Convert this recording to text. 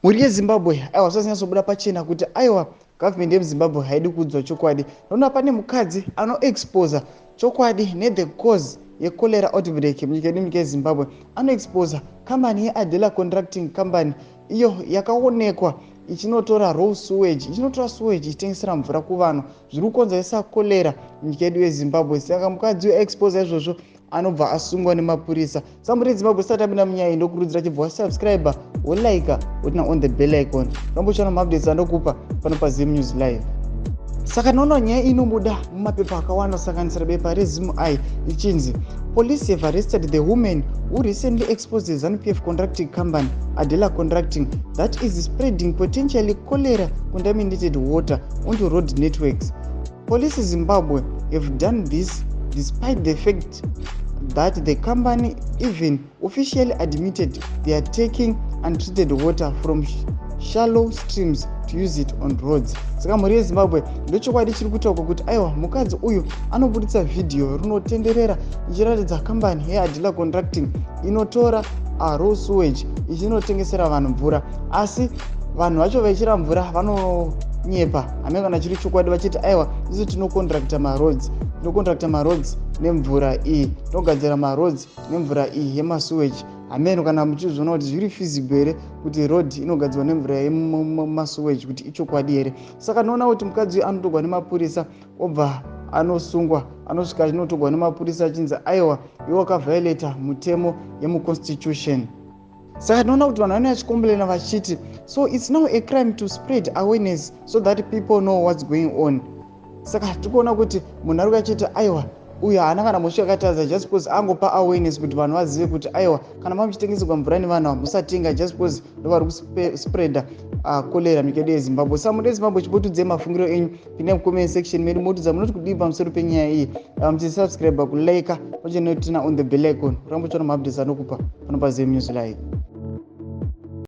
Mhuri yeZimbabwe, aiwa, zvazonyatsobuda pachena kuti aiwa, government yemuZimbabwe haidi kuudzwa chokwadi. Noona pane mukadzi anoexposa chokwadi nethe cause yecholera outbreak munyika yedu, munyika yeZimbabwe. Anoexposa kambani yeAdela Contracting Company, iyo yakaonekwa ichinotora raw sewage, ichinotora sewage ichitengesera mvura kuvanhu, zviri kukonzeresa cholera munyika yedu yeZimbabwe. Saka mukadzi uyo aexposa izvozvo anobva asungwa nemapurisa. Saka mhuri yeZimbabwe, sati apinda munyaya iyi, ndokurudzira chibva wasubscribe, wolike, woturn on the bell icon, rambochiona maupdates andokupa pano paZim News Live. Saka tinoona nyaya inobuda mumapepa akawanda, kusanganisira bepa reZimu ichinzi, "Police have arrested the woman who recently exposed the ZANU-PF contracting company Adela Contracting that is spreading potentially cholera contaminated water onto road networks. Police Zimbabwe have done this despite the fact that the company even officially admitted they are taking untreated water from shallow streams to use it on roads." Saka mhuri yeZimbabwe, ndochokwadi chiri kutaurwa kuti aiwa, mukadzi uyu anobuditsa vhidhiyo rinotenderera ichiratidza kambani yeAdela Contracting inotora raw sewage ichinotengesera vanhu mvura, asi vanhu vacho vaichera mvura vanonyepa, hamene kana chiri chokwadi, vachiti aiwa, isu tinocontracta maroads, tinocontracta maroads nemvura iyi, tinogadzira maroads nemvura iyi yemasewage. Hameno kana muchizviona kuti zviri feasible here kuti road inogadzirwa nemvura yemasewage, kuti ichokwadi here. Saka tinoona kuti mukadzi uyu anotorwa nemapurisa, obva anosungwa, anosvika achinotorwa nemapurisa achinzi aiwa, iwe wakaviolata mutemo yemuconstitution. Saka tinoona kuti vanhu vanenge vachicomplaina vachiti, "So it's now a crime to spread awareness so that people know what's going on?" Saka tikuona kuti munhu ari kuachiti aiwa, uyu haana kana mhosva yakatadza, just because angopa awareness kuti vanhu vazive kuti aiwa, kana mamuchitengeserwa mvura nevanhu ava, musatenga, just because ndovari kuspreada cholera munyika yedu yeZimbabwe. Saka mhuri yeZimbabwe, chimbotiudzai mafungiro enyu, pindai mucomment section medu, motudza munoti kudii pamusoro penyaya iyi. Muchisubscribe, kulike, pachinoturn on the bell icon, urambotsvana maupdates anokupa pano paZim News Live.